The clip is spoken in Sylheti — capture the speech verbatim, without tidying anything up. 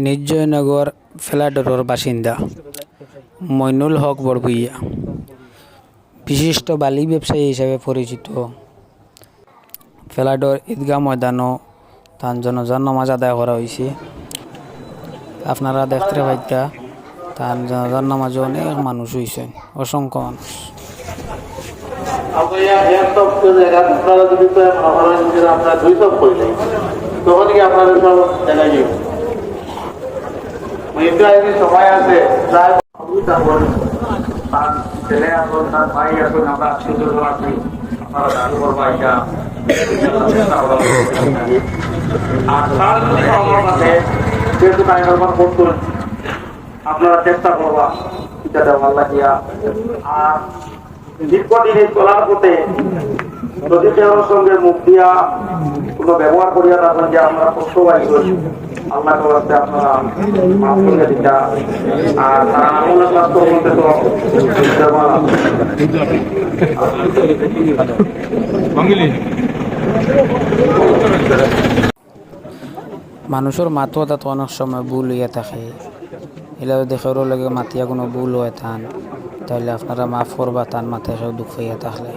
নিজ জয়নগর ফেলাডোরর বাসিন্দা মইনুল হক বড়ভুইয়া বিশিষ্ট বালি ব্যবসায়ী হিসাবে পরিচিত। ফেলাডোর ঈদগাহ ময়দানো তান জানাজার নামাজ আদায় করা অইছে। আপনারা দেখতে পাইতা, তান জানাজার নামাজো অনেক মানুষ অইছইন, অসংখ্য মানুষ। আপনারা এক সপ্তাহ জায়গা, আপনারা যদি তো মনে করেন যে আমরা দুই সপ্তাহ হইলে, তখন কি আপনাদের সব জায়গায় যাইব? মানে, একটু আগে সময় আছে, প্রায় দুই সপ্তাহ হইলে, তার ছেলে এখন, তার ভাই এখন, আমরা আত্মীয় স্বজন আছি, আপনারা দান করবা এটা। আর তার যদি আমার কাছে যেহেতু টাইম ব্যবহার করতে হচ্ছে, আপনারা চেষ্টা করবা এটা দেওয়ার লাগিয়া। আর দীর্ঘদিন এই চলার পথে যদি কেউর সঙ্গে মুখ দিয়া কোনো ব্যবহার করিয়া থাকেন যে আমরা কষ্ট পাইছি, আল্লাহ করতে আপনারা মাফ করে দিতা। আর তারা আমলের মাত্র মধ্যে তো ব্যবহার মানুষর মাত কথাত অনেক সময় ভুল অইয়া থাকে। ইলা যদি কেউর লগে মাতিয়া কোনো ভুল অইয়া থান, তাইলে আপনারা মাফ করবা, তান মাতে কেউ দুখ পাইয়া থাকলে।